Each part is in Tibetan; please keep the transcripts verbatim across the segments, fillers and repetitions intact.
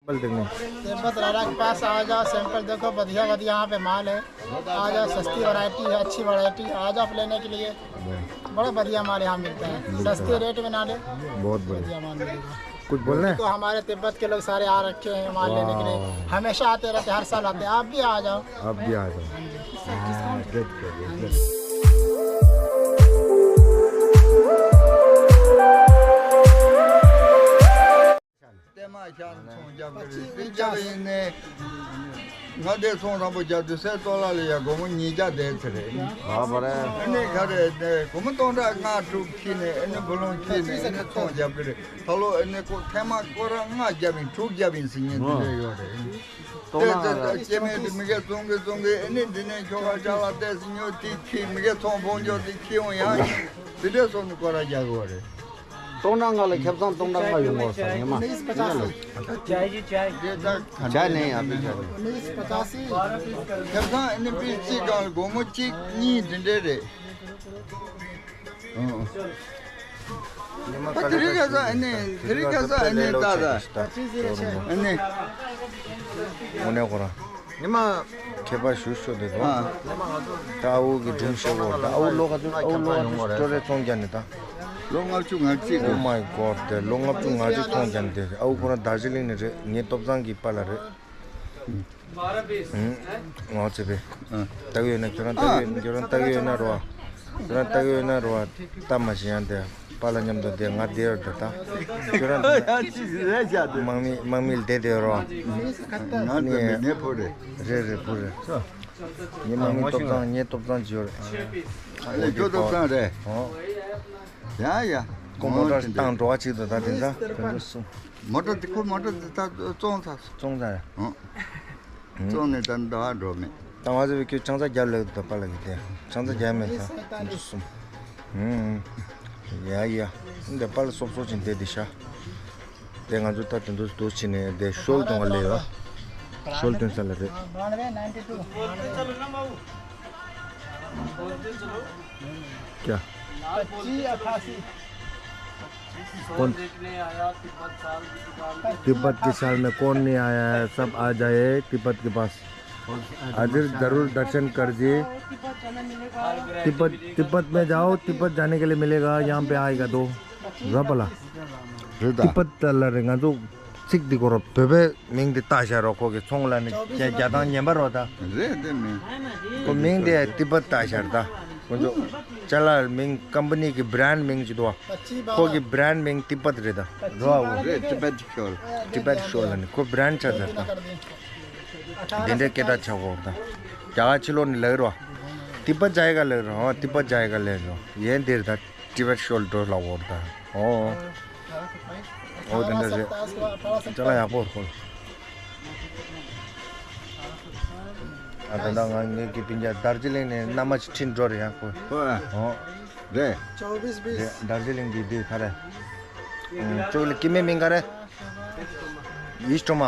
सैंपल देखने। तिब्बत रारा के पास आ जाओ, सैंपल देखो, बढ़िया बढ़िया यहाँ पे माल है। आ जाओ, सस्ती वैरायटी है, अच्छी वैरायटी है, आ जाओ आप लेने के लिए। बहुत। बड़ा बढ़िया माल यहाँ मिलता है, मिलता है। सस्ते रेट में ना ले, बहुत बढ़िया। बढ़िया माल मिलेगा। कुछ बोलना है? तो हमारे तिब्बत के लोग सारे आ रखे हैं माल लेने के लिए, वाह। हमेशा आते रहते, हर साल आते हैं, आप भी आ जाओ। आप भी आ जाओ। हाँ, good, good, good। ལྟད་མ་ཤར་ཚོང་རྒྱབ་ཀྱི་རེད། དེ་རྒྱབ་ཡིན་ནས་ང་དེ་ཚོང་བཟང་པོ་རྒྱབ་དུས་སེ་ཏོ་ལ་ལ་ཡ་སྒོར་མོ་ཉིས་བརྒྱ་བསྡད་ཚེ་རེད། ཨ་བ་རེད། ཨ་ནི་ག་རེད་དེ་སྒོར་མོ་སྟོང་ཕྲག་ལྔ་དྲུག་ཁྱེར་ནས་ཨ་ནི་བུ་ལོན་ཁྱེར་ནས་ཨ་ནི་ཚོང་རྒྱབ་ཀྱི་རེད། ད་ལོ་ཨ་ནི་ཀོ་ཐེངས་མ་སྐོར་ར་ལྔ་བརྒྱབ་ཡིན་དྲུག་བརྒྱབ་ཡིན་ཟེར་མཁན་དེ་འདྲ་ཡོད་རེད། དེ་དེ་སྐྱེ་དམན་དེ་མི་གས་བཙོང་གི་བཙོང་གི་ཨ་ནི་འདི་ནས་ཁྱོ་ག་ཅག་ལ་བལྟས་སེ་ཉོ་དེ་ཁྱེར་མི་གས་ཚོང་ཕོང་ཆོག་དེ་ཁྱེར་ཡོང་ཡང་དེ་འདྲས་སོང་ནས་སྐོར་ར་རྒྱག་གི་ཡོད་རེད། སྟོང་ཕྲག་ལྔ་ལ་ཁེ་བཟང་སྟོང་ཕྲག་ལྔ་ཡོང་གོ་ས་ངེས་མ། ཇ་ནས་ཡང་པི་ཇ་ནས། ཁེ་བཟང་ཨ་ནི་པི་གཅིག་གང་ལ་སྒོར་མོ་གཅིག་གཉིས་དེ་འདྲས་རེད། ཨང་། ད་དེ་རིང་ཁ་སང་ཨ་ནི་དེ་རིང་ཁ་སང་ཨ་ནི་ད་ད་ཨ་ནི། དངོས་གནས་ཁོ་རང་། ཉི་མ། ཁྱད་པར་ཞུ་ཤོག་དེ་དང་། ཨ། ད་ཨ་ཝུ་གི་སྒྲུང་བཤད་གོ། ད་ཨ་ཝུ་ལོ་ག་ཚོད་ཨ་ཝུ་ལོ་ག་ཚོད་སྤྲོ་རེ་ཚོང་རྒྱག་ནས་ད། ལོ་ལྔ་བཅུ་ང་གཅིག Oh my God དེ་ལོ་ལྔ་བཅུ་ང་གཅིག་ཚོང་རྒྱག་ནས་དེ་ཨ་ཝུ་ཁོ་རང་དར་ཇི་ལིང་ནས་རེད། ངའི་ཏོབ་ཚང་གི་པཱ་ལགས་རེད། ཨུ། ངོ་ཚེ་བེ། ཨ། ལྟ་གི་ཡོད་ན་ཁྱོད་རང་ལྟ་གི་ཡོད་ཁྱོད་རང་ལྟ་གི་ཡོད་ན་རོ། ཁྱོད་རང་ལྟ་གི་ཡོད་ན་རོ། ལྟ་མ་བྱེད་ཡང་དེ། པཱ་ལགས་མཉམ་དུ་བསྡད་ང་བསྡད་ཡོད་དོ་ད། ཁྱོད་རང་ཡ་ཅི་ཞིག་རེད་བཞག་དེ། དམག་མི་དམག་མི་ལ་བསྡད་བསྡད་རོགས། ང་ནི་ནས་ཕོ་རེད། རེད་རེད་ཕོ་རེད། ངའི་དམག་མི་ཨ་ཏོབ་ཚང་ངའི་ཏོབ་ཚང་ཅིག་ཡོད་རེད། ཨ་ལས་ཁྱོད་ཏོབ་ཚང་རེད། ཨོ། ཡ་ཡ། ཁོ་མོ་ཊ་བཏང་འགྲོ་བ་ཅིག་དང་ད་དེ་འདྲ་དེ་འདྲ་གསུངས། མོ་ཊ་དེ་ཁོ་མོ་ཊ་དེ་ད་བཙོང་ཚར་སོང་། བཙོང་ཚར་རེད། ཨོ། བཙོང་ནས་ད་ཟླ་བ་འགྲོ་མེད། ད་ང་ཚོ་བའི་ཁྱོད་ཆང་ས་རྒྱབ་ལེགས་འདུག་པཱ་ལགས་ཀྱི་དེ་ཆང་ས་རྒྱབ་མེད་ས་ཁོང་ཚོ་གསུམ། ཧུམ། ཡ་ཡ། འདི་པཱ་ལགས་སོབ་སོབ་ཅིག་བསྡད་དེ་ཤ། དེ་ང་ཚོ་ད་དེ་འདུག་འདུག་ཕྱིན་ནས་དེ་ཤོལ་དུ་ང་ལས་ཡོད། ཤོལ་དོན་ས་ལ་རེད། क्या? कौन? तिब्बत के साल में कौन नहीं आया है, सब आ जाए तिब्बत के पास। हाजिर जरूर दर्शन कर दिए। तिब्बत, तिब्बत में जाओ, तिब्बत जाने के लिए मिलेगा, यहाँ पे आएगा तो। རོ་པ་ལ། རེད་ད། ཏི་པ་ཏ་ལ་རེད། ང་ཚོ་ཚིག་འདི་གོ་རོ་བོད་པའི་མིང་འདི་བཏགས་བཞག་རོ། ཁོ་གི་ཚོང་ལ་ནི་རྒྱ་རྒྱ་ཐང་ཉན་པ་རོ་ད། རེད་དེ་མིན། ཁོ་མིང་དེ་ཏི་པ་བཏགས་བཞག་རེད་ད། ཁོ་ཚོ་ཅ་ལག་མིང་ཀམ་པ་ནི་གི་བྷི་རན་མིང་ཅིག་འདུག་བ། ཁོ་གི་བྷི་རན་མིང་ཏི་པ་རེད་ད། རོ་ཨ་བོ། རེད་ཏི་པ་ཤོལ། ཏི་པ་ཤོལ་ལ་ནི་ཁོ་བྷི་རན་ཆགས་ཚར་ད། དེ་འདྲའི་སྐད་གྲགས་ཆགས་གོ་ད། རྒྱ་གར་ཕྱི་ལོགས་ནི་ལེགས་རོ། ཏི་པ་ཇ་ཡི་ག་ལེགས་རོ། ཏི་པ་ཇ་ཡི་ག་ལེགས་རོ། ཡན་དེར་ད། ཏི་པ་ཤོལ་འགྲོ་ལ་འོར་ད། ཨོ། ཨོ་དེ་འདྲ་རེད། ཅ་ལག་ཡག་པོ་ཁོ། ཨ་ད་ད་ང་ངེད་ཀྱི་སྤུན་ཀྱག་དར་ཇི་ལིང་ནས་མནའ་མ་ཅིག་ཁྲིད་འགྲོ་རེད་ཡང་ཁོ། ཨོ། རེད། རེད་དར་ཇི་ལིང་གི་དེ་ག་རེ། ཅོག་ལ་སྐྱེ་དམན་མིང་ག་རེ། ཡིས་སྒྲོལ་མ།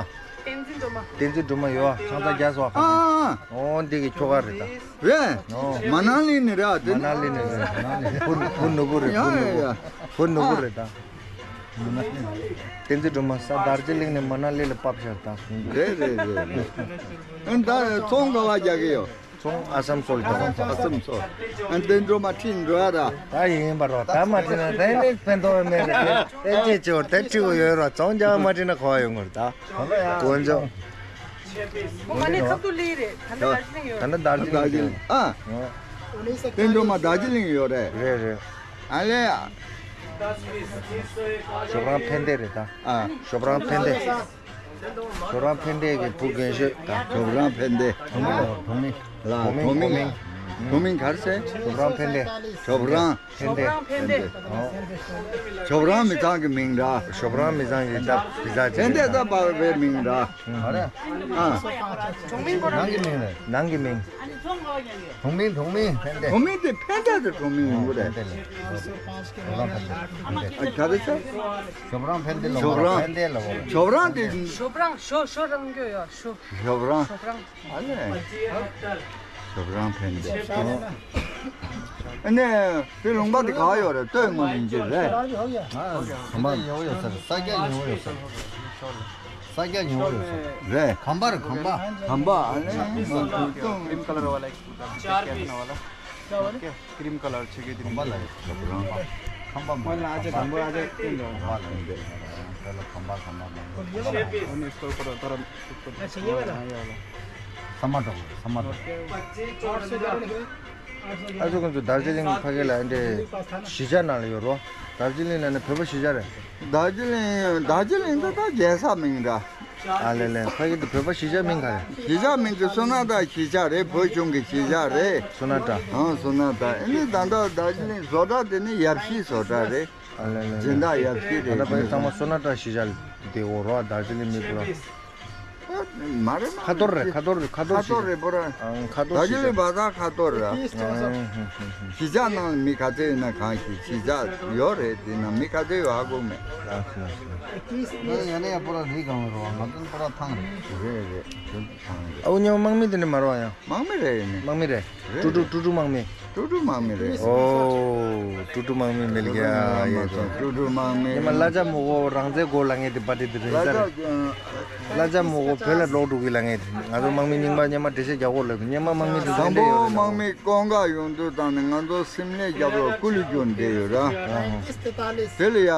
བསྟན་འཛིན་སྒྲོལ་མ། བསྟན་འཛིན་སྒྲོལ་མ་ཡོད་ཨ། ཆང་ས་རྒྱ་སོ་ཨ། ཨོ་འདི་གི་ཁྱོ་ག་རེད་ད། རེད། མ་ན་ལི་ནི་རེད་ཨ་དེ། མ་ན་ལི་ནི་རེད། བུ་བུ་ནུ་བུ་རེད། བུ་ནུ་བུ། བུ་ནུ་བུ་རེད་ད། བསྟན་འཛིན་སྒྲོལ་མ་ས་དར་ཇི་ལིང་ནས་མ་ན་ལི་ལ་ཕབ་ཤར་ད། རེད་རེད་རེད། ཨ་ད་ཚོང་ག་བ་རྒྱག་གི་ཡོད། ཚོང་ཨ་སམ་སོལ་དང་། ཨ་སམ་སོལ། ཨ་འདི་འགྲོ་མ་ཁྲིད་འགྲོ་ཡ་ར། ད་ཡིན་པ་རོ་ད་མ་ཁྲིད་ན་ད་ནི་ཕན་ཐོགས་མེད་རེད། ཨེ་ཅེ་ཅོར་ད་ཁྲིད་གོ་ཡོད་རོ། ཚོང་རྒྱག་མ་ཁྲིད་ན་གོ་ཡོང་གོ་རེད་ད། དཀོན་མཆོག་ཨོ་མ་ནི་ཁབ་ཏུ་ལི་རེད། ད་ནི་དར་ཇི་ལིང་ཡོད། ད་ནི་དར་ཇི་ལིང་ཡོད། ཨ། འདི་འགྲོ་མ་དར་ཇི་ལིང་ཡོད་རེད། རེད་རེད། ཨ་ལེ། ཞོགས་རང་ཕན་བདེ་རེད་ད། ཨ། ཞོགས་རང་ཕན་བདེ། ཞོགས་རང་ཕན་བདེ་གི་བུ་རྒན་ཤོས་དང་། ཞོགས་རང་ཕན་བདེ། གྲོང་མི་ལ་གྲོང་མི། ལ་གྲོང་མི། གྲོང་མི་ག་རེ་ཟེར། ཞོགས་རང་ཕན་བདེ། ཞོགས་རང་ཕན་བདེ། ཕན་བདེ། ཞོགས་རང་མི་ཚང་གི་མིང་འདྲ། ཞོགས་རང་མི་ཚང་གི་ད་བི་ཟ་ཕན་བདེ་ད་པ་བའི་མིང་འདྲ། ཨ་རེ། ཨ། གྲོང་མི་ཁོ་རང་གི་མིང་རེད། ནང་གི་མིང་། གྲོང་མི་གྲོང་མི་ཕན་བདེ། གྲོང་མི་དེ་ཕན་བདེ་དེ་གྲོང་མི་ཡིན་གྱི་རེད། ཕན་བདེ་ལ། ཞོགས་རང་ཕན་བདེ། ཨ་ག་རེ་ཟེར། ཞོགས་རང་ཕན་བདེ་ལ། ཞོགས་རང་ཕན་བདེ་ལ། ཞོགས་རང་དེ། ཞོགས་རང་ཞོ་ཞོ་རང་གྱོ་ཡ་ཞོ། ཞོགས་རང་། ཞོགས་རང་། ཨ་ལེ། ཞོགས་རང་ཕན་བདེ། ཨ་ནི་དེ་ལུང་པ་དེ་ག་ཡོད་རེད། སྟོད་ངོས་ཡིན་གྱི་རེད། ཨ་ཧམ་པ་ཡོད་ཡོད་ས་རེད། ས་རྒྱ་ཡོད་ཡོད་ས་རེད། ས་ རྒྱ་ཉོ་རེད། རེད། གམ་པར་གམ་པ། གམ་པ་ཨ་ནི། क्रीम कलर वाला एक सूट है, देखिए, अपना वाला। क्या वाला? क्रीम कलर चाहिए थी। खंबा लाए। खंबा में। वाला आ जा, खंबा आ जा, तीन दो। खंबा लाए। चलो, खंबा, खंबा, खंबा। उन्हें इसके ऊपर उतारा, ऊपर। अच्छा, ये वाला? हाँ, ये वाला। समाटो, समाटो। ཨ་ཚོ་ཁོང་ཚོ་དར་ཇི་ལིང་ཕ་གི་ལ་འདི་གཞིས་ཆགས་ནང་ལ་ཡོད་རོ། དར་ཇི་ལིང་ལ་ནི་བོད་པ་གཞིས་ཆགས་རེད། དར་ཇི་ལིང་དར་ཇི་ལིང་ད་ད་རྒྱལ་ས་མིང་ར། ཨ་ལེ་ལེ། ཕ་གི་དེ་བོད་པ་གཞིས་ཆགས་མིང་ག་རེད། གཞིས་ཆགས་མིང་དེ་སོ་ན་ད་གཞིས་ཆགས་རེད། བོད་གཞུང་གི་གཞིས་ཆགས་རེད། སོ་ན་ད། ཨང་སོ་ན་ད། ཨ་ནི་ད་ད་དར་ཇི་ལིང་བཟོ་གྲྭ་དེ་ནི་ཡབ་གཞིས་བཟོ་གྲྭ་རེད། ཨ་ལེ་ལེ་ལེ། སྦྱིན་བདག་ཡབ་གཞིས་རེད། ད་ད་ཕ་གི་ཚང་མ་སོ་ན་ད་གཞིས་ཆགས་དེ་འོ་རོ། དར་ཇི་ལིང་མི་བོ་ར། མ་རེད་མ་ཁ་ཐོར་རེད། ཁ་ཐོར་རེད། ཁ་ཐོར་ཁ་ཐོར་གཞིས་རེད་པོ་ར། ཨང་ཁ་ཐོར་ད་གཞིས་ཆགས། ཅི་ལས་བ་ད་ཁ་ཐོར་ར། གཞིས་ཆགས་ནང་མི་ག་ཚོད་ཡོད་ན་གང་ཞིག་གཞིས་ཆགས་ཡོད་རེད། དེ་ན་མི་ག་ཚོད་ཡོད་ཧ་གོ་མེད། ལགས་སོ་ལགས་སོ། ཡ་ནས་ཡ་པོ་ར་རི་གང་རོ། ང་ཚོ་པོ་ར་ཐང་རེད། རེད་རེད། དེ་ཐང་རེད། ཨ་འུ་ཉོ་དམག་མི་དེ་ནི་མ་རོ་ཡང་། དམག་མི་རེད་ཡིན་ནི། དམག་མི་རེད། རེད། ཀྲུ་ཀྲུ་ཀྲུ་ཀྲུ་དམག་མི། ཀྲུ་ཀྲུ་དམག་མི་རེད། ཨོ། ཀྲུ་ཀྲུ་དམག་མི་མེལ་གྱི་ཡ་ཡེ་དོ། ཀྲུ་ཀྲུ་དམག་མི། ཉི་མ་གླ་ཆ་མོ་གོ་རང་བཙན་གོ་ལ་ངེས་དེ་པ་ཏི་དེ་རེད་ད་རེད། གླ་ཆ་མོ་གོ་བོད་ལ་ལོག་འགྲོ་གི་ལ་ངེས་དེ། ང་ཚོ་དམག་མི་རྙིང་པ་ཉི་མ་འགྲེལ་བཤད་རྒྱག་གོ་ལ་ཉི་མ་དམག་མི་དེ་དང་པོ་དམག་མི་ཀོང་ག་ཡོང་དུས་དང་ནི་ང་ཚོ་སིམ་ལས་རྒྱབ་ལོ་ཀུ་ལུ་རྒྱུན་བསྡད་ཡོད་ར། དེ་ལ་ཡ།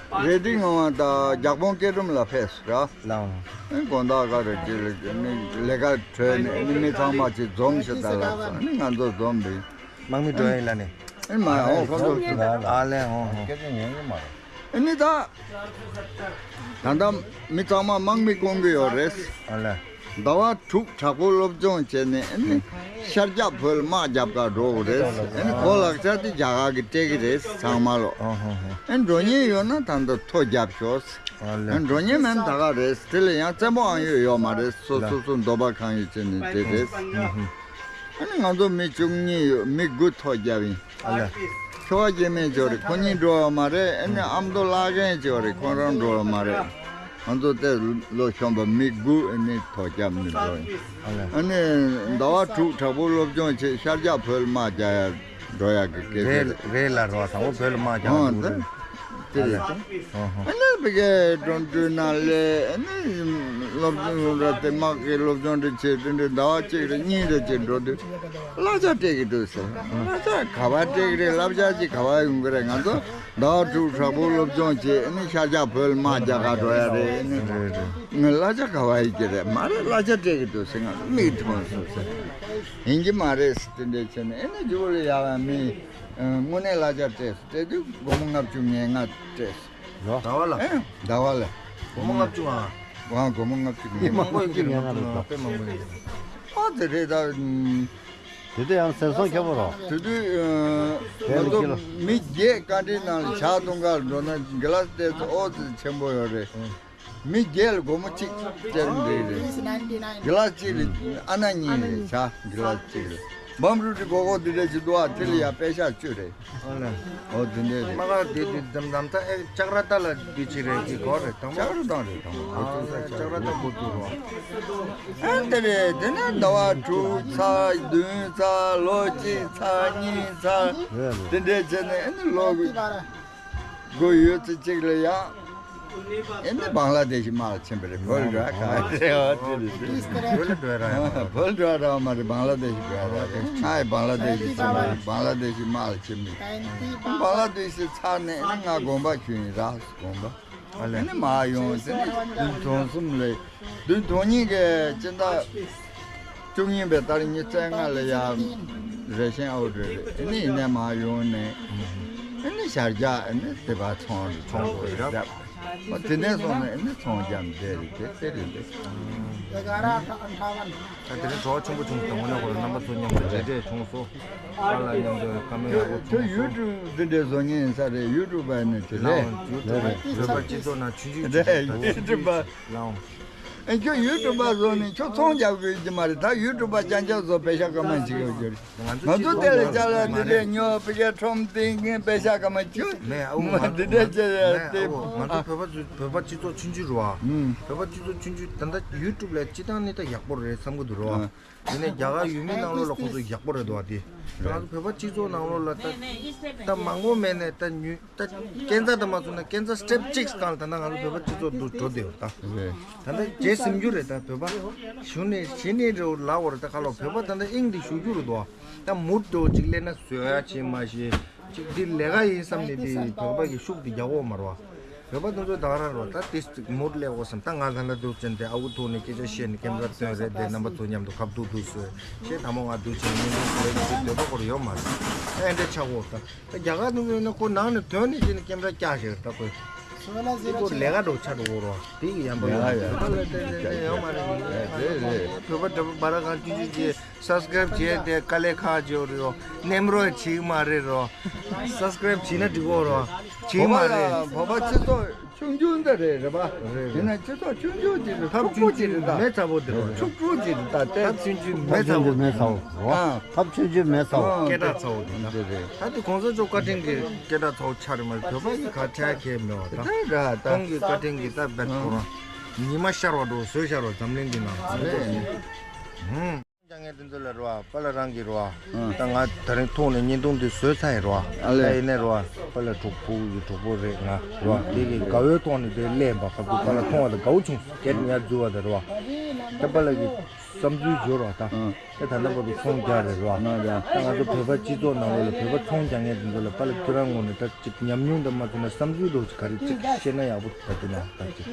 རེ་ཏི་ངང་བ་དང་རྒྱག་པོང་སྐྱེ་ཁྲོམ་ལ་ཕེབས་སོ་ར། ལའང་། ཨེ་དགོང་དག་ག་རེ་ཅི་ལས་ཀ་གྲོལ་ནས་ཨེ་ནི་མི་ཚང་མ་ཅིག་འཛོམས་ཤིག་ད་ལབ་སོང་། ཨེ་ནི་ང་ཚོ་འཛོམས་པས། དམག་མི་འགྲོ་ཡིན་ལ་ནི། ཨེ་མ་ཡ་ཨོ་ཁོ་ཚོ་ཅིག་ཨ་ལས་ཨོ་ཨོ། སྐད་ཆ་ཉན་གི་མ་རེད། ཨེ་ནི་ད། ད་ལྟ་མི་ཚང་མ་དམག་མི་བསྐོང་གི་ཡོད་རེད། ཨ་ལས། ཟླ་བ་དྲུག་དྲག་པོ་སློབ་སྦྱོང་བྱས་ནས་ཨ་ནི་ཤར་རྒྱག་བོད་དམག་རྒྱབ་ག་འགྲོ་དགོས་རེད། ཨ་ནི་གོ་ལག་ཆ་དེ་རྒྱ་གར་གྱིས་སྤྲད་ཀྱི་རེད་ཚང་མ་ལོ། ཨ་ནི་འགྲོ་མཁན་ཡོད་ན་ད་ལྟ་ཐོ་རྒྱབ་ཤོག་ཨ་ནི་འགྲོ་མཁན་མིན་ད་ག་རེད། དེ་ལ་ཡང་བཙན་པོའང་ཡོད་ཡོད་མ་རེད། སོ་སོ་སོ་འདོད་པ་གང་ཡོད་བྱས་ནས་དེ་རེད། ཨ་ནི་ང་ཚོ་མི་བཅུ་གཉིས་ཡོད། མི་དགུ་ཐོ་རྒྱབ་ཡིན། ཨ་ལ། ཁྱོ་ག་སྐྱེ་དམན་ཅིག་ཡོད་རེད། ཁོ་གཉིས་འགྲོ་ཡོད་མ་རེད། ཨ་ནི་ཨ་མདོ་བླ་རྒན་ཅིག་ཡོད་རེད། ཁོ་རང་འགྲོ་ཡོད་མ་རེད། ང་ཚོ་ཏེ་ལོ་གཞོན་པ་མི་དགུ་ཨ་ནི་ཐོ་རྒྱབ་ནས་འགྲོ་ཡིན། ཨ་ལ། ཨ་ནི་ཟླ་བ་དྲུག་དྲག་པོ་སློབ་སྦྱོང་བྱས་ཤར་རྒྱག་བོད་ལ་དམག་རྒྱག་ཡ་འགྲོ་ཡག་གི་སྐད་ཆ་རེད། རེད་ལ་རོ་ཚང་པོ་བོད་ལ་དམག་རྒྱག་ཨོ་འདུག་རེད། དེ་རེད། ཨོ་ཧོ། ཨ་ནི་བི་གའི་འགྲོ་འགྲུལ་ནང་ལས་ཨ་ནི་སློབ་སྦྱོང་སློབ་གྲྭ་དེ་དམག་གི་སློབ་སྦྱོང་དེ་བྱེད་དུས་འདྲ་ཟླ་བ་གཅིག་རེ་གཉིས་རེ་ཅིག་འགྲོ་དུས་གླ་ཆ་སྤྲད་ཀྱི་འདུག་ཟེར། གླ་ཆ་ག་བ་སྤྲད་ཀྱི་རེད། བསླབ་བྱ་ཅིག་ག་བ་ཡོང་གི་རེད། ང་ཚོ་ཟླ་བ་དྲུག་དྲག་པོ་སློབ་སྦྱོང་བྱེད་ཨ་ནི་ཤར་རྒྱག་བོད་ལ་དམག་རྒྱག་ག་འགྲོ་ཡ་རེད། ཨ་ནི་རེད་རེད། ངས་གླ་ཆ་ག་བ་ཡིན་གྱི་རེད། མ་རེད། གླ་ཆ་སྤྲད་ཀྱི་འདུག་ཟེར། ང་མིག་མཐོང་སོང་ཟེར། ཡིན་གྱི་མ་རེད་ཟེར། དེ་འདྲས་བྱས་ནས་ཨེ་ནས་ཇོ་བོ་ལ་ཡག་པ་མི་དངོས་གནས་གླ་ཆ་སྤྲད་སོང་། སྤྲད་དུས་སྒོར་མོ་ལྔ་བཅུ་ང་ལྔ་སྤྲད་སོང་། ཟླ་བ་ལ། ཨེ་ཟླ་བ་ལ། སྒོར་མོ་ལྔ་བཅུ་ང་། ཨ་སྒོར་མོ་ལྔ་བཅུ་ང་ལྔ། མང་པོ་ཡིན་གྱི་རེད། དཔེ་མང་པོ་ཡིན་གྱི་རེད། ཨ་དེ་རེད་ད། དེ་དུས་ཡང་ཟེར་སོང་ཁྱོད་པོ་རོ། དེ་དུས་ང་ཚོ་མི་བརྒྱད་བཀའ་དྲིན་ནང་ལ་ཇ་འཐུང་གར་འགྲོ་ན་གི་ལ་སྟེར་ཚོ་ཨོ་ཙི་ཆེན་པོ་ཡོད་རེད། མི་བརྒྱད་ལ་སྒོར་མོ་གཅིག་སྟེར་འདྲ་རེད། གི་ལ་གཅིག་ལ་ཨ་ན་གཉིས་རེད། ཇ་གི་ལ་གཅིག་ལ་བམ་རུ་ཏི་གོ་གོ་འདི་འདྲ་ཞིག་འདུག་ཨ། དེ་ལ་ཡ་པེ་ཤ་བཅུ་རེད། ཨོ་དེ་འདྲ་རེད། མ་ག་དེ་དུས་དམ་དམ་ད་ཨེ་ལྕགས་ར་ཏ་ལ་དུས་གཅིག་རེད། གི་གོ་རེད་དང་པོ། ལྕགས་ར་ཏ་རེད་དང་པོ། ཨ་ལྕགས་ར་ཏ་གོ་དུས་རོ། ཨ་དེ་རེད། དེ་ནས་ཟླ་བ་དྲུག་ཚར། བདུན་ཚར། ལོ་གཅིག་ཚར། གཉིས་ཚར། དེ་འདྲས་བྱས་ནས་ཨ་ནི་ལོ་དགུ་ཡོད་ཚེ་གཅིག་ལ་ཡང་ཨ་ནི་བང་ལ་དེ་ཤི་དམག་ལ་ཕྱིན་པ་རེད། བོད་ལ་འགྲོ་ག་རེད། ཨོ་དེ་རེད། བོད་ལ་འགྲོ་ར་ཡོད་མ་རེད། བང་ལ་དེ་ཤི་འགྲོ་ར་རེད། ང་ཡི་བང་ལ་དེ་ཤི་ཕྱིན་པ་རེད། བང་ལ་དེ་ཤི་དམག་ལ་ཕྱིན་པ་རེད། བང་ལ་དེ་ཤི་ཚར་ནས་ཨ་ནི་ང་དགོན་པ་ཁྱོད་ཡིན་ར་དགོན་པ། ཨ་ལས། ཨ་ནི་མ་ཡོང་དེ་ནི་བདུན་གྲངས་གསུམ་ལས་བདུན་གྲངས་གཉིས་ཀའི་སྤྱི་ཟླ་བཅུ་གཉིས་པའི་ཏ་རིག་ཉི་ཤུ་རྩ་ལྔ་ལ་ཡ་རེ་ཤན་ཨའོ་ཊི་རེད། ཨ་ནི་ཡིན་ནའི་མ་ཡོང་ནས་ཨ་ནི་ཤར་རྒྱག་ཨ་ནི་དེ་བ་ཚོང་རེད། ཚོང་དགོས་རེད། ཨོ་དེ་ནས་སོང་ནས་ཨ་ནི་ཚོང་རྒྱག་འདྲ་རེད། དེ་དེ་རེད་འདུག་ད་དེ་རིང་གྲོགས་ཆེན་པོ་བྱུང་སོང་། འོ་ན་ཁོ་རང་རྣམ་པ་ཚོ་མཉམ་དུ་མཇལ་འཕྲད་བྱུང་སོང་། ཨ་ལ་མཉམ་དུ་བཀའ་མོལ་ཡག་པོ་ཁྱོད་བྱུང་སོང་། ཡུ་ཊུབ་འདི་འདྲའི་བཟོ་མཁན་ཡིན་ས་རེད། ཡུ་ཊུབ་པ་ནི་དེ་ལའོ། རེད། ཡུ་ཊུབ་པ་རེད། བོད་པ་སྤྱི་ཚོགས་ནང་ཆུང་ཆུང་ཞིག་རེད། ཡུ་ཊུབ་པ། ལའོ། ཨེ་ཁྱོད་ཡུ་ཊུབ་པ་བཟོ་ནས་ཁྱོད་ཚོང་རྒྱག་དགོས་ཀྱི་མ་རེད། ད་ཡུ་ཊུབ་པ་རྐྱང་རྐྱང་བཟོ་པེ་ཤ་སྐར་མ་བྱེད་དགོས་ཀྱི་རེད། ང་ཚོ་དེ་ལས་ཅ་ལག་འདི་འདྲས་ཉོ་པེ་ཤ་ཁྲོམ་སྟེང་གི་པེ་ཤ་སྐར་མ་བྱེད། མེད་ཨ་འུ་ང་འདི་ཚོ་འདྲས་ང་ཅེ་ཨ་དེ་འུ་ང་ཚོ་བོད་པ་ཚོ་བོད་པ་སྤྱི་ཚོགས་ཆུང་ཆུང་རེད་བ། ཨུམ། བོད་པ་སྤྱི་ཚོགས་ཆུང་ཆུང་ད་ལྟ་ཡུ་ཊུབ་ལས་སྤྱི་བཏང་ནི་ད་ཡག་པོ་རེད་བསམ་གི་འདུག་རེད་བ། ཨ། དེ་ནས་རྒྱ་གར་ཡུལ་མི་ནང་ལོགས་ལ་ཁོ་ཚོ་ཡག་པོ་རེད་འདུག་བ་དེ། ང་ཚོ་བོད་པ་སྤྱི་ཚོགས་ནང་ལོགས་ལ་ད་ད་མང་པོ་མེད་ནས་ད་ཉུ་ད་སྐས་འཛེག་ད་མ་སོང་ན་སྐས་འཛེག་སི་ཊེབ་གཅིག་སྒང་ལ་ད་ལྟ་ང་ཚོ་བོད་པ་སྤྱི་ཚོགས་འདུ་འགྲོ་བསྡད་ཡོད་ད། རེད། ད་ལྟ་བརྗེད་ཟིན་རྒྱུ་རེད་ད་བོད་པ། ཞུ་ནས་ཞི་ནས་རེད་ལབ་པ་རེད་ད་ཁ་ལོ་བོད་པ་ད་ལྟ་དབྱིངས་འདི་ཞུ་རྒྱུ་རེད་དོ། ད་མུ་མཐུད་ཅིག་སླེབས་ན་བཟོ་ཡ་བྱེད་མ་ཤེས། ཅིག་འདི་ལས་ཀ་ཡིན་བསམ་ནས་འདི་བོད་པ་གི་ཤུགས་འདི་རྒྱག་འོག་མ་རེད་བ། བོད་པ་དེ་ཚོ་ད་ག་རང་རེད་བ། ད་དེ་མུ་མཐུད་སླེབས་འོག་བསམ་ད་ང་ད་ལྟ་འདུག་ཅན་དེ་ཨ་ཁུ་ཐུག་ནས་སྐད་ཆ་བཤད་ནས་ཀེམ་ར་སྟོན་རེད་དེ་རྣམ་པ་ཚོ་མཉམ་དུ་ཁ་བསྡུ་བསྡུ་བཟོས་ཤེས་ད་མོ་ང་འདུག་ཅན་མི་འདུག་ལས་འདི་འདོད་པ་ཁོ་ར་ཡོད་མ་རེད། ཨེ་འདྲ་ཆགས་འོག་ད། རྒྱ་གར་དུ་ཡོད་ན་ཁོ་ནང་ནས་ཐོན་ནས་ཅི་ནས་ཀེམ་ར་བཀྱག་ཞེས་ལྟ་དགོས། དེ་ཁོ་ལས་ཀ་འགྲོ་ཆ་འགྲོ་གོ་རོ། དེ་གི་ཡན་པ་ཡ་ཡ། ལ་ལ་ལ་ལ་ཡོད་མ་རེད། རེད་རེད། བོད་པ་འདྲ་པོ་བ་ར་གང་ཅི་ཅི་ཅི་སབ་སི་ཀ་རེབ་བྱས་ཏེ་དཀའ་ལས་ཁག་ཅིག་རེད་རོ། ནེམ་རོ་བྱིག་མ་རེད་རོ། སབ་སི་ཀ་རེབ་བྱིག་ན་འགྲིག་གོ་རོ། བྱིག་མ་རེད། བོད་པ་སྤྱི་ཚོགས། ཆུང་ཆུང་འདི་རེད་རེད་པ། རེད་རེད། ཡིན་ན་སྤྱི་ཚོགས་ཆུང་ཆུང་ཅིག་རེད། ཐབས་ཕྲུག་པོ་ཅིག་རེད་ད། མེ་ཚ་པོ་འདི་རེད། ཕྲུག་པོ་ཅིག་རེད་ད་དེ། ཐབས་ཆུང་ཆུང་མེ་ཚ་པོ་མེ་ཚ་པོ་རོ། ཨ། ཐབས་ཆུང་ཆུང་མེ་ཚ་པོ། ཨ། སྐད་གྲགས་ཚ་པོ་འདི་ད། འདི་རེད། ད་འདི་གོང་ས་མཆོག་བཀའ་དྲིན་གྱི་སྐད་གྲགས་ཚ་པོ་ཆགས་རེད་མ་རེད། བོད་པ་གི་ག་ཆགས་ཁེལ་མེད་པ་ད། དེ་འདྲ་རེད་ད། ཁོང་གི་བཀའ་དྲིན་གྱི་ད་བེད་ཁོ་རང་ཉི་མ་ཤར་བ་འགྲོ་བཟོས་ཤར་བ་འཛམ་གླིང་འདི་ནང་། རེད། ཧུམ། རྒྱ་ངའི་དེ་ཚོ་ལ་རོ་པ་ལ་རང་གི་རོ། ཨ། ད་ང་ད་རིང་ཐོག་ནས་བརྙན་ཐུང་འདི་བཟོས་ཚར་ཡིན་རོ། ཨ་ལས། ད་ཡིན་ནའི་རོ་པ་ལ་གྲོགས་པོ་གི་གྲོགས་པོ་རེད་ང་རོ། དེ་གི་དགའ་བོའི་ཐོག་ནས་དེ་སླེབས་པ་ཁ་ཐུག་པ་ལ་མཐོང་བ་དང་དགའ་བོ་བྱུང་སོང་། སྐད་ཡར་འཛུལ་བ་དང་རོ། ད་པ་ལ་གི་བསམ་ཚུལ་བརྗོད་རོ་ད། ཨ། ད་ད་ལྟ་བར་དུ་ཚོང་རྒྱག་རེད་རོ། ང་ར། ད་ང་ཚོ་བོད་པ་སྤྱི་ཚོགས་ནང་ལོགས་ལ་བོད་པ་ཚོང་རྒྱག་མཁན་དེ་ཚོ་ལ་པ་ལ་ཁྱོད་རང་ངོས་ནས་ད་ཅིག་ཉམས་མྱོང་དང་མ་མཐུན་ན་བསམ་ཚུལ་འདྲ་བོ་ཅིག་ག་རེ་ཅིག་བཤད་ན་ཡག་པོ་ད་དེ་ན་ད་ཅིག་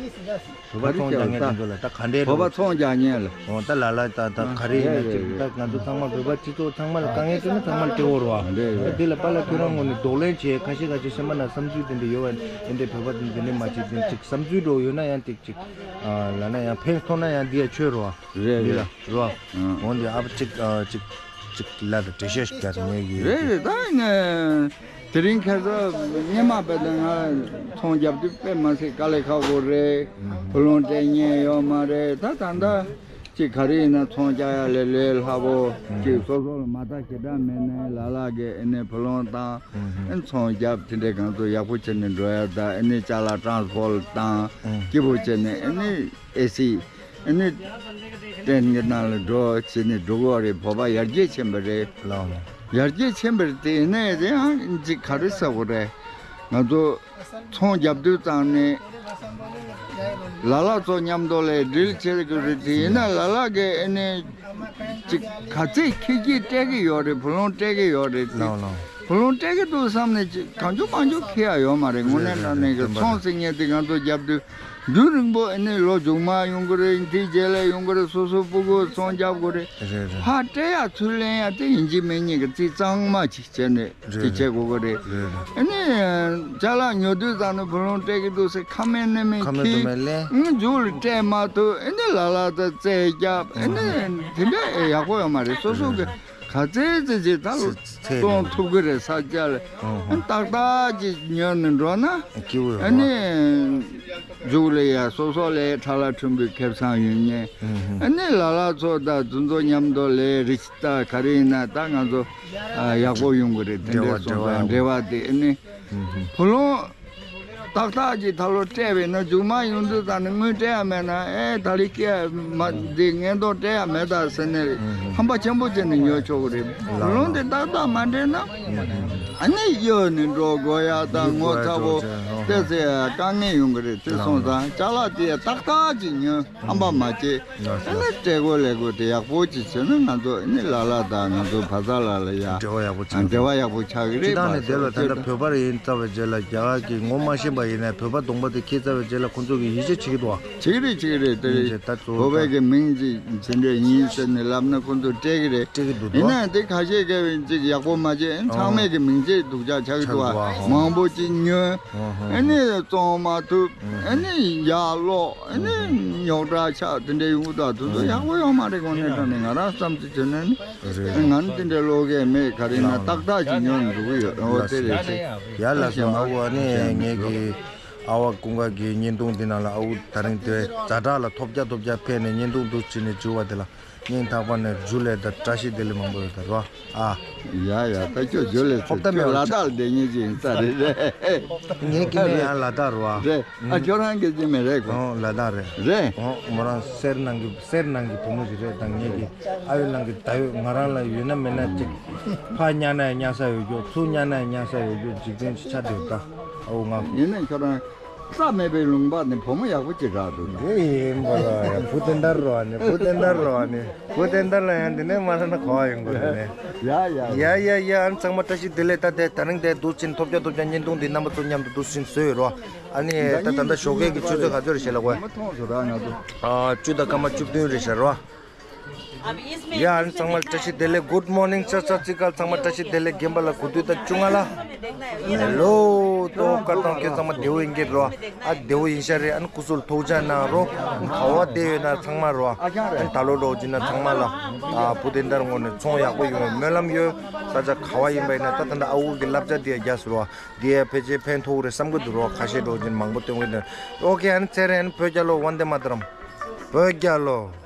བོད་པ་ཚོང་རྒྱག་མཁན་དེ་ཚོ་ལ་ད་ག་འདྲས་བོད་པ་ཚོང་རྒྱག་མཁན་ལ། འོ་ད་ལ་ལ་ད་ད་ག་རེ་ཡིན་ན་ཅིག་ད་ང་ཚོ་ཚང་མ་བོད་པ་སྤྱི་ཚོགས་ཚང་མ་ལ་དཀའ་ངལ་འཕྲད་ན་ཚང་མ་ལ་སྤྲད་འོ་རོ། འདྲས་རེད། ད་དེ་ལ་པ་ལ་ཁྱོད་རང་ངོས་ནས་གདོང་ལེན་བྱས་ཁ་ཤས་ཁ་ཤས་ཤེས་མ་ན་བསམ་ཚུལ་དེ་འདྲ་ཡོད་བ་འདི་འདྲས་བོད་པ་དེ་འདི་འདྲས་མ་བྱེད་དེ་ཅིག་བསམ་ཚུལ་འདྲ་བོ་ཡོད་ན་ཡང་ཏིག་ཅིག་ལ་ན་ཡང་ཕན་ཐོགས་ན་ཡང་འདི་ཡ་ཆོས་རོ། རེད་འདི་ལ་རེད། རོ། ཨང་། འོ་འདི་ཨ་ཅིག་ཅིག་ཅིག་ལ་ད་འགྲེལ་བཤད་ཞིག་རྒྱག་ངེས་ཀྱི། རེད་རེད། ད་ཡིན་ན་དེ་རིང་ཁ་སང་སྔོན་མ་བས་ད་ང་ཚོང་རྒྱབ་དུས་དཔེ་མ་སྲིད་དཀའ་ལས་ཁག་པོ་རེད། བུ་ལོན་སྤྲད་མཁན་ཡོད་མ་རེད། ད་ད་ལྟ་ཅིག་ག་རེ་ཡིན་ན་ཚོང་རྒྱག་ཡ་ལས་ལས་སླ་པོ་ཅིག་སོ་སོ་ལ་མ་ལྟ་ཞེ་དྲག་མེད་ནའི་ལ་ལ་གི་ཨེ་ནས་བུ་ལོན་བཏང་ཨེ་ཚོང་རྒྱབ་དེ་འདྲའི་གང་ཚོ་ཡག་པོ་བྱས་ནས་འགྲོ་ཡ། ད་ཨེ་ནས་ཅ་ལག་ཊ་རན་སི་པོར་ཊི་བཏང་སྐྱིད་པོ་བྱས་ནས་ཨེ་ནས་ཨེ་སི། ཨ་ནི། ཏན་གྱི་ནང་ལ་འགྲོ་བྱས་ནས་འགྲོ་གི་རེད། བོད་པ་ཡར་རྒྱས་ཕྱིན་པ་རེད། ལགས། ཡར་རྒྱས་ཕྱིན་པ་རེད། དེ་ནས་དེ་ཡང་ཅིག་ག་རེ་ཟེར་དགོས་རེད། ང་ཚོ་ཚོང་རྒྱབ་དུས་ཙང་ནས་ལ་ལ་ཚོ་མཉམ་དུ་ལས་འགྲིལ་བྱེད་དགོས་རེད། དེ་ཡིན་ན་ལ་ལ་གི་ཨ་ནི་ཅིག་ག་ཚད་ཁེ་གྱིས་སྤྲད་ཀྱི་ཡོད་རེད། བུ་ལོན་སྤྲད་ཀྱི་ཡོད་རེད། དེ་ལགས་ལགས། བུ་ལོན་སྤྲད་ཀྱི་འདུག་བསམ་ནས་ཅིག་གང་བྱུང་མང་བྱུང་ཁེ་ཡ་ཡོད་མ་རེད། དངོས་གནས་དྲང་གནས་ཀྱི་ཚོང་ཟེར་མཁན་དེ་ང་ཚོ་རྒྱབ་དུས། རྒྱུན་རིང་པོ་ཨ་ནི་ལོ་མཇུག་མ་ཡོང་གི་རེད། དེའི་རྗེས་ལ་ཡོང་གི་རེད། སོ་སོ་སྤུ་གུ་ཚོང་རྒྱབ་དགོས་རེད། རེད་རེད། ཕར་སྤྲད་ཡ་ཚུར་ལེན་ཡ་དེ་ཡིན་གཅིག་མིན་གཉིས་ཀྱི་རྩིས་གཙང་མ་ཅིག་བྱས་ནས་རེད་དེ་རེད། བྱེད་དགོས་ཀྱི་རེད། རེད་རེད། ཨ་ནི་ཅ་ལག་ཉོ་དུས་ཙམ་ནས་བུ་ལོན་སྤྲད་ཀྱི་འདུག་ཟེར་ཁ་མེད་སྣ་མེད་ཁ་མེད་ཁྱི་དུ་མེད་ལན། ཨ་མཇུག་ལ་སྤྲད་མ་ཐུབ་ཨ་ནི་ལ་ལ་ད་རྩེད་རྒྱབ་ཨ་ནི་དེ་འདྲ་ཡག་པོ་ཡོད་མ་རེད། སོ་སོ་གི་ག་ཚད་ཚད་ཅིག་ད་ལོ་ཚད་གཏོང་ཐུབ་ཀྱི་རེད། ས་ཆ་ལ་ཨ་ཧོ། ཏག་ཏག་ཅིག་ཉོས་ནས་འགྲོ་ན་སྐྱིད་པོ་ཡོད་ཨ་ནི། མཇུག་ལ་ཡ་སོ་སོ་ལ་ཡ་ཁྲ་ལ་ཁྲིམས་པའི་ཁེ་བཟང་ཡོད་ཉེ། ཨ་ནི་ལ་ལ་ཚོ་དང་དུ་ཚོ་མཉམ་དུ་ལས་རིགས་ད་ག་རེ་ཡིན་ན་ད་ང་ཚོ་ཡག་པོ་ཡོང་གི་རེད། དེ་འདྲའི་སོང་ཙང་འབྲེལ་བ་དེ་ཨ་ནི་བུ་ལོན་ཏག་ཏག་ཅིག་ད་ལོ་སྤྲད་པས་ན་མཇུག་མ་ཡོང་དུས་ད་ནི་དངུལ་སྤྲད་ཡ་མེད་ན་ཨེ་ད་རེས་སྐྱེ་མ་འདི་ངན་རྟོག་སྤྲད་ཡ་མེད་ད་ཟེར་ནས་ཧམ་པ་ཆེན་པོ་བྱས་ནས་ཉོ་ཆོག་གི་རེད། བུ་ལོན་དེ་ཏག་ཏག་མ་སྤྲད་ན། ཨ་ནི་གཡོལ་ནས་འགྲོ་དགོས་ཡ་དང་ངོ་ཚ་བོ་ཏོག་ཙམ་དཀའ་ངལ་ཡོང་གི་རེད། དེ་སོང་ཙང་ཅ་ལག་དེ་ཏག་ཏག་ཅིག་ཉོས་ཧམ་པ་མ་བྱེད། ཨ་ནི་སྤྲད་དགོས་ལས་དགོས་དེ་ཡག་པོ་ཅིག་བྱས་ན་ང་ཚོ་ཨ་ནི་ལ་ལ་དང་ང་ཚོ་བ་ཚ་ལ་ལ་ཡ་འབྲེལ་བ་ཡག་པོ་ཆགས་འབྲེལ་བ་ཡག་པོ་ཆགས་ཀྱི་རེད། སྤྱི་བཏང་ནས་དེ་ལ་ད་ལྟ་བོད་པ་རེ་ཡིན་རྩ་བའི་རྗེས་ལ་རྒྱ་གར་གྱི་ངོ་མ་ཤེས་པ་ཡིན་ན་བོད་པ་གདོང་པ་དེ་ཁྱེད་རྩ་བའི་རྗེས་ལ་ཁོང་ཚོ་གི་ཡིད་ཆེས་བྱེད་ཀྱི་འདུག་བ། བྱེད་ཀྱི་རེད། བྱེད་ཀྱི་རེད། དེ་ཡིན་རེད། ད་གཙོ་བོ་བོད་པའི་གི་མིང་ཅིག་ཇི་འདྲ་ཡིན་ཟེར་ནས་ལབ་ན་ཁོང་ཚོ་སྤྲད་ཀྱི་རེད། སྤྲད་ཀྱི་འདུག་ཡིན་ན་དེ་ཁ་ཤས་ཀྱི་ཅིག་ཡག་པོ་མ་བྱས་ཚང་མས་གི་མིང་ཅིག་སྡུག་ཅག་ཆགས་ཀྱི་འདུག་བ། མང་པོ་ཅིག་ཉོས། ཨ་ནི་བཙོང་མ་ཐུབ། ཨ་ནི་ཡར་ལོག་ཨ་ནི་རྙོག་དྲ་ཆགས་དེ་འདྲ་ཡོང་གི་འདུག་དེ་ཚོ་ཡག་པོ་ཡོད་མ་རེད། དངོས་གནས་དྲང་གནས་ང་རང་བསམ་ཚུལ་བྱས་ན་ནི་ང་ནི་དེ་འདྲ་ལོག་གི་མེད། ག་རེ་ན་ཏག་ཏག་ཅིག་ཉོས་ནས་འགྲོ་གི་ཡོད། འོ་དེ་རེད་དེ། ཡར་ལ་སོང་ཨ་ཁུ། ཨ་ནི་ངེད་ཀྱི་ ཨ་བ་ཀུན་དགའ་གི་བརྙན་ཐུང་འདི་ནང་ལ་ཨ་བུ་ད་རིང་དེ་ཛ་དྲག་ལ་ཐོབ་རྒྱ་ཐོབ་རྒྱ་ཕེབས་ནས་བརྙན་ཐུང་འདུག་བྱས་ནས་བྱུང་བ་དེ་ལ་སྙིང་ཐག་པ་ནས་ཇུ་ལེ་དང་བཀྲ་ཤིས་བདེ་ལེགས་མང་པོ་ཡོད་ད་རོ། ཨ། ཡ་ཡ། ད་ཁྱོད་ཇུ་ལེ་ཚོ་ཁྱོད་ལ་དྭགས་ལ་བསྡད་མཁན་ཅིག་ཡིན་ས་རེད། རེད། ངའི་སྐྱེ་དམན་ཡང་ལ་དྭགས་རེད་བ། རེད། ཨ། ཁྱོད་རང་གི་སྐྱེ་དམན་རེད་གོ། ཨོ་ལ་དྭགས་རེད། རེད། ཨོ་མོ་རང་སེར་ནང་གི་སེར་ནང་གི་བུ་མོ་ཞིག་རེད། ད་ངེད་ཀྱི་ཨ་ཡོད་ནང་གི་ད་ཡོད་ང་རང་ལ་ཡོད་ན་མེད་ན་ཅིག་ཕ་ཉར་ན་ཡང་ཉར་ས་ཡོད་རྒྱུ། ཚུར་ཉར་ན་ཡང་ཉར་ས་ཡོད་རྒྱུ་འཇིག་རྟེན་ཅིག་ཆགས་བསྡད་ད། ཨོ་ང་ཡིན་ན་ཁྱོད་རང་རྩ་མེད་པའི་ལུང་པ་ནས་བུ་མོ་ཡག་པོ་ཅིག་རག་འདུག་དེ་ཡིན་པ་ལ་བུ་དེ་འདྲ་རོ་ཨ་ནི་བུ་དེ་འདྲ་རོ་ཨ་ནི་བུ་དེ་འདྲ་ལ་ཡང་འདི་ནས་མ་ལ་ན་གོ་བ་ཡོང་དགོས་རེད་ནས། ཡ་ཡ་ཡ་ཡ་ཡ། ཨ་ནི་ཚང་མ་བཀྲ་ཤིས་བདེ་ལེགས། ད་དེ་ད་རིང་དེ་འདུག་ཕྱིན་ཐོབ་རྒྱ་ཐོབ་རྒྱ་བརྙན་ཐུང་འདི་རྣམ་པ་ཚོ་མཉམ་དུ་འདུག་ཕྱིན་བཟོས་ཡོད་རོ། ཨ་ནི་ད་ད་ལྟ་ཞོགས་ཀས་ཀྱི་ཆུ་ཚོད་ག་ཚོད་རེད་ཤེས་ལ་གོ། མཐོང་ཟེར་ར་ང་ཚོ། ཨ་བཅུ་དང་སྐར་མ་བཅུ་བདུན་རེད་ཤག་རོ། ཡ་ཨ་ནི་ཚང་མ་བཀྲ་ཤིས་བདེ་ལེགས། Good morning ཅ་ཅ་ཅི་ཀལ། ཚང་མ་བཀྲ་ཤིས་བདེ་ལེགས། རྒན་པ་ལ་གོ་དུས་ད་བཅུ་ལྔ་ལ། ཧེ་ལོ། ཏོ་ཀ་ཏང་ཁྱེད་ཚང་མ་བདེ་བོ་ཡིན་གྱི་རོ། ཨ་བདེ་བོ་ཡིན་ཤ་རེད། ཨ་ནི་སྐུ་གཟུགས་ཐུགས་ཅག་གནང་རོ། ག་བ་བསྡད་ཡོད་ན་ཚང་མ་རོ། ཨ་ནི་ད་ལོ་ལོ་ཅི་ན་ཚང་མ་ལ། ཨ་བུ་དེ་འདར་ངོ་ནས་ཚོང་ཡག་པོ་ཡོང་བའི་སྨོན་ལམ་ཡོད། ས་ཆ་ག་བ་ཡིན་པ་ཡིན་ན་ད་ད་ལྟ་ཨ་འུ་གི་བསླབ་བྱ་དེ་རྒྱག་སོ་རོ། དེ་ཡ་ཕལ་ཆེར་ཕན་ཐོགས་རེད་བསམ་གི་འདུག་རོ། ཁ་ཤས་འགྲོ་ཅིན་མང་པོ་སྟོན་གི་འདུག་ཨོ་ཁེ། ཨ་ནི་ཚེ་རིང་། ཨ་ནི་བོད་རྒྱལ་ལོ། ཝན་དེ་མ་ཏི་རམ། བོད་རྒྱལ་ལོ།